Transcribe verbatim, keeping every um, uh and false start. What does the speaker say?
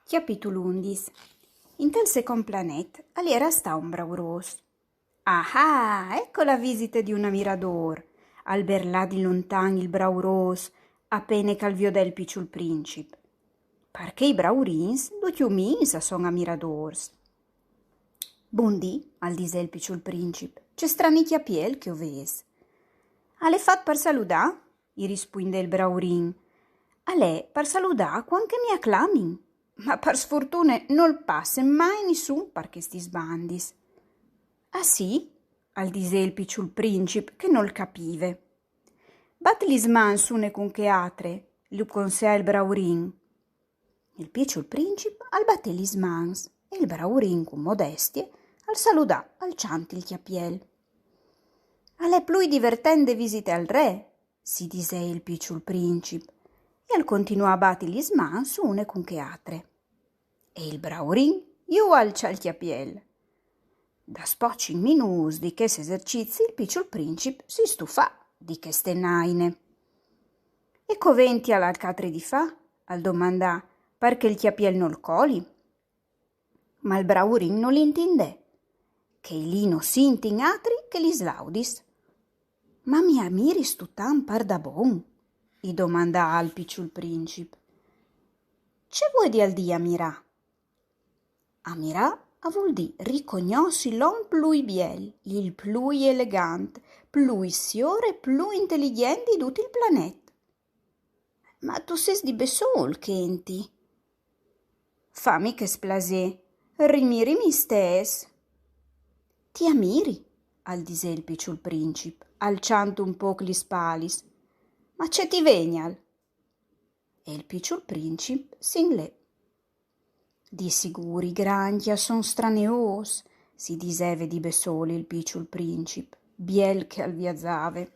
Cjapitul undis. Intal secont planet al jera stà un braurôs. Ah, ah, eco la visite di un amiradôr! Al berlà di lontan il braurôs, a pene che al viodè il piçul princip. Parcè i braurins, ducj i umins a son amiradôrs. Bundì, al disè il piçul princip, ce strani cjapiel che o vês. Al è fat par saludâ, i rispuindè il braurin. Al è par saludâ cuant che mi aclamin. Ma par sfortune nol passe mai nissun par chestis bandis. Ah sì? Al disè il piçul princip che nol capive. Bat lis mans une cun chê altre, lu conseà il braurin. Il piçul princip al batè lis mans e il braurin cun modestie al saludà alçant il cjapiel. Al è plui divertent de visite al re, si disè il piçul princip, e al continuà a bati lis mans une cun chê altre. E il braurin ju alçà il cjapiel. Daspò cinc minûts di chest esercizi il piçul princip si stufà di cheste naine. E covential altri di fâ? Al domandà, parcè che il cjapiel nol coli. Ma il braurin nol intindè, che li no sintin altri che lis laudis. Ma mi amiristu tant pardabon? I domandà al piçul princip. Ce vuedial dî amirâ? Amirâ al vûl dî ricognossi l'om plui biel, il plui elegant, plui siôr e plui inteligjent di dut il planet. Ma tu sês di bessôl chenti. Fami chest plasê, rimirimi istès. Ti amiri, al disè il piçul princip, alçant un pôc lis spalis. Ma ce ti vegnial? E il piçul princip si inlè. Di sigûr i grancj a son straneôrs, si diseve di bessôl il piçul princip, biel che al viazave.